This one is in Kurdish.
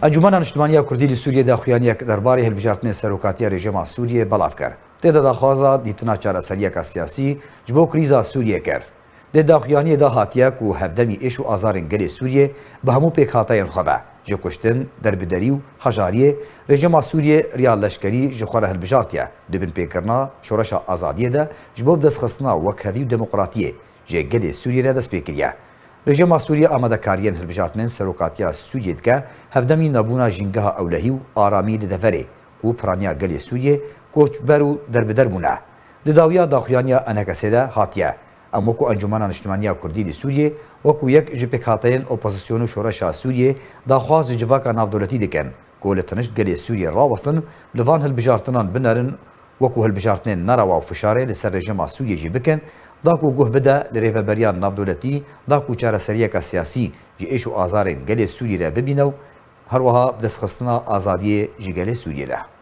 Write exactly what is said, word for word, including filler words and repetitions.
Encûmena Niştimaniya Kurdî li Sûriyê daxuyaniyek derbarê hilbijartinên serokatiya rejîma Sûriyê belav kir. Tê de daxwaza dîtina çareseriyeke siyasî ji bo krîza Sûriyê kir. Di daxuyaniyê de hatiye ku hevdemî êş û azarên gelê Sûriyê bi hemû pêkhateyên xwe ve, ji kuştin, derbiderî û hejariyê, rejîma Sûriyê riya leşkerî ji xwe re hilbijartiye. Di binpêkirina Şoreşa Azadiyê de ji bo bidestxistina wekhevî û demokratiyê ji gelê Sûriyê re dest pê kiriye. Rejîma Sûriyê amadekariyên hilbijartinên serokatiya Sûriyê dike, hevdemî nebûna jîngeha ewlehî û aramî li deverê ku piraniya gelê Sûriyê koçber û derbider bûne. Di dawiya daxuyaniya ENKSê de hatiye, em wekû Encûmena Niştimaniya Kurdî li Sûriyê, wekû yek ji pêkhateyên opozîsyon û şoreşa Sûriyê daxwaz ji civaka navdewletî dikin ku li tenişt gelê Sûriyê rawestin, li van hilbijartinan binerin, wekû hilbijartinên nerewa û fişarê li ser rejîma Sûriyê jî bikin, da ku guh bide li rêveberiya navdewletî, da ku çareseriyeke siyasî ji êş û azarên gelê Sûriyê re bibîne û herweha bidestxistina azadiyê ji gelê Sûriyê re.